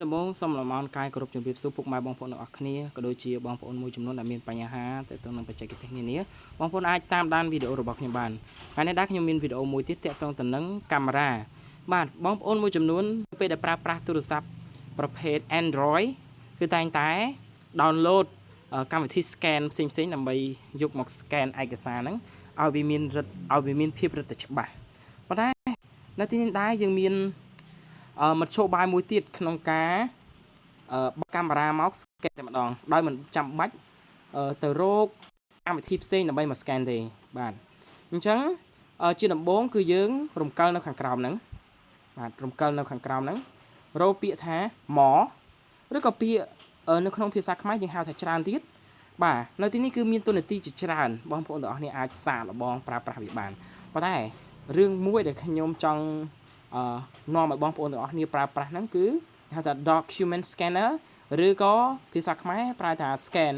ដំបូងសូមលំអរកាយគោរពជំរាបសួរពុកម៉ែបងប្អូនទាំងអស់គ្នាក៏ដូចជាបងប្អូនមួយចំនួនដែលមានបញ្ហាទាក់ទងនឹងបច្ចេកទេសនានាបងប្អូនអាចតាមដានវីដេអូរបស់ខ្ញុំបានថ្ងៃនេះដែរខ្ញុំមានវីដេអូមួយទៀតទាក់ទងទៅនឹងកាមេរ៉ាបាទបងប្អូនមួយចំនួនពេលដែលប្រើប្រាស់ទូរស័ព្ទប្រភេទ Android គឺតែងតែ download កម្មវិធី scan ផ្សេងៗដើម្បីយកមក scan ឯកសារហ្នឹងឲ្យវាមានរិទ្ធឲ្យវាមានភាពរឹតតែច្បាស់ប៉ុន្តែនៅទីនេះដែរយើងមានមធ្យោបាយមួយទៀតក្នុងការបើកកាមេរ៉ាមក scan តែម្ដងដោយមិនចាំបាច់ទៅរកកម្មវិធីផ្សេងដើម្បីមក scan ទេបាទអញ្ចឹងជាដំបូងគឺយើងរំកិលនៅខាងក្រោមហ្នឹងបាទរំកិលនៅខាងក្រោមហ្នឹងរកពាក្យថា more ឬក៏ពាក្យនៅក្នុងភាសាខ្មែរយើងហៅថាច្រើនទៀតបាទនៅទីនេះគឺមានតួនាទីជាច្រើនបងប្អូនទាំងអស់គ្នាអាចសាកល្បងប្រើប្រាស់វាបានប៉ុន្តែរឿងមួយដែលខ្ញុំចង់នាំឲ្យបងប្អូនទាំងអស់គ្នាប្រើប្រាស់ហ្នឹងគឺហៅថា document scanner ឬក៏ភាសាខ្មែរប្រើថា scan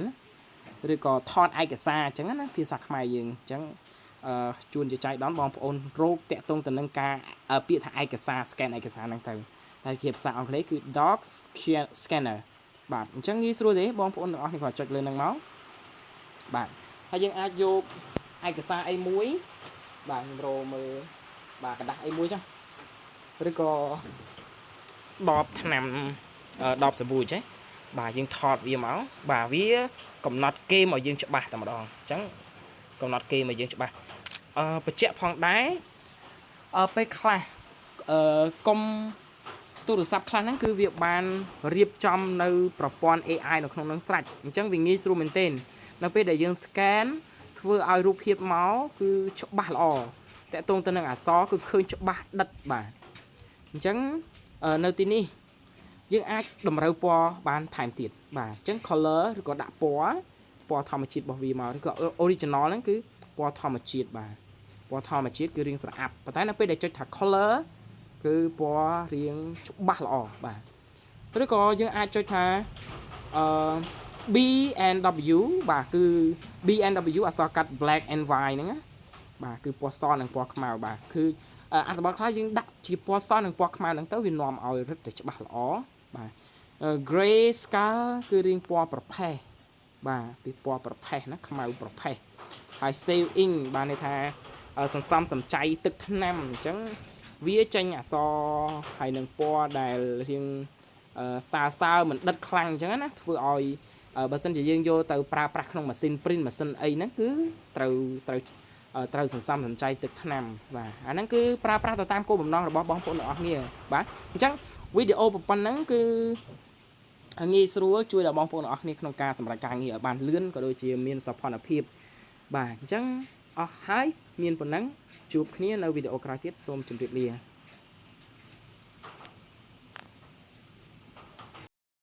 ឬក៏ថតឯកសារអញ្ចឹងណាភាសាខ្មែរយើងអញ្ចឹងអឺជួនជាចៃដន្យបងប្អូនរោគតាក់ទងទៅនឹងការពាក្យថាឯកសារ scan ឯកសារហ្នឹងទៅតែជាភាសាអង់គ្លេសគឺ doc scanner បាទអញ្ចឹងងាយស្រួលទេបងប្អូនទាំងអស់គ្នាគាត់ចុចលើហ្នឹងមកបាទហើយយើងអាចយកឯកសារអីមួយបាទខ្ញុំរកមើលបាទក្រដាសអីមួយចុះឬក៏ដបថ្នាំដបសាប៊ូចេះបាទយើងថតវាមកបាទវាកំណត់គេមកយើងច្បាស់តែម្ដងអញ្ចឹងកំណត់គេមកយើងច្បាស់បញ្ជាក់ផងដែរពេលខ្លះកុំទូរស័ព្ទខ្លះហ្នឹងគឺវាបានរៀបចំនៅប្រព័ន្ធ AI នៅក្នុងហ្នឹងស្រេចអញ្ចឹងវាងាយស្រួលមែនទែននៅពេលដែលយើង scan ធ្វើឲ្យរូបភាពមកគឺច្បាស់ល្អតាក់ទងទៅនឹងអក្សរគឺឃើញច្បាស់ដិតបាទអញ្ចឹងនៅទីនេះ យើងអាចតម្រូវពណ៌បានថែមទៀតបាទអញ្ចឹង color ឬក៏ដាក់ពណ៌ពណ៌ធម្មជាតិរបស់វាមកឬក៏ original ហ្នឹងគឺពណ៌ធម្មជាតិបាទពណ៌ធម្មជាតិគឺរាងស្រអាប់ប៉ុន្តែនៅពេលដែលចុចថា color គឺពណ៌រាងច្បាស់ល្អបាទឬក៏យើងអាចចុចថាB and W បាទគឺ B and W អក្សរកាត់ black and white ហ្នឹងណាបាទគឺពណ៌សនិងពណ៌ខ្មៅបាទគឺអត្ថបទខ្លះយើងដាក់ជាពណ៌សនិងពណ៌ខ្មៅហ្នឹងទៅវានាំឲ្យរឹតតែច្បាស់ល្អបាទ gray scale គឺរាងពណ៌ប្រផេះបាទពីពណ៌ប្រផេះណាខ្មៅប្រផេះហើយ save ink បានន័យថាសន្សំសំចៃទឹកថ្នាំអញ្ចឹងវាចេញអក្សរហើយនឹងពណ៌ដែលរាងសើសើមិនដិតខ្លាំងអញ្ចឹងណាធ្វើឲ្យបើសិនជាយើងយកទៅប្រើប្រាស់ក្នុងម៉ាស៊ីន print ម៉ាស៊ីនអីហ្នឹងគឺត្រូវត្រូវត្រូវសន្សំសំចៃទឹកថ្នាំបាទអាហ្នឹងគឺប្រើប្រាស់ទៅតាមគោលបំណងរបស់បងប្អូនទាំងអស់គ្នាបាទអញ្ចឹងវីដេអូប៉ុណ្ណឹងគឺងាយស្រួលជួយដល់បងប្អូនទាំងអស់គ្នាក្នុងការសម្រេចការងារឲ្យបានលឿនក៏ដូចជាមានសោភ័ណភាពបាទអញ្ចឹងអស់ហើយមានប៉ុណ្ណឹងជួបគ្នានៅវីដេអូក្រោយទៀតសូមជម្រាបលា។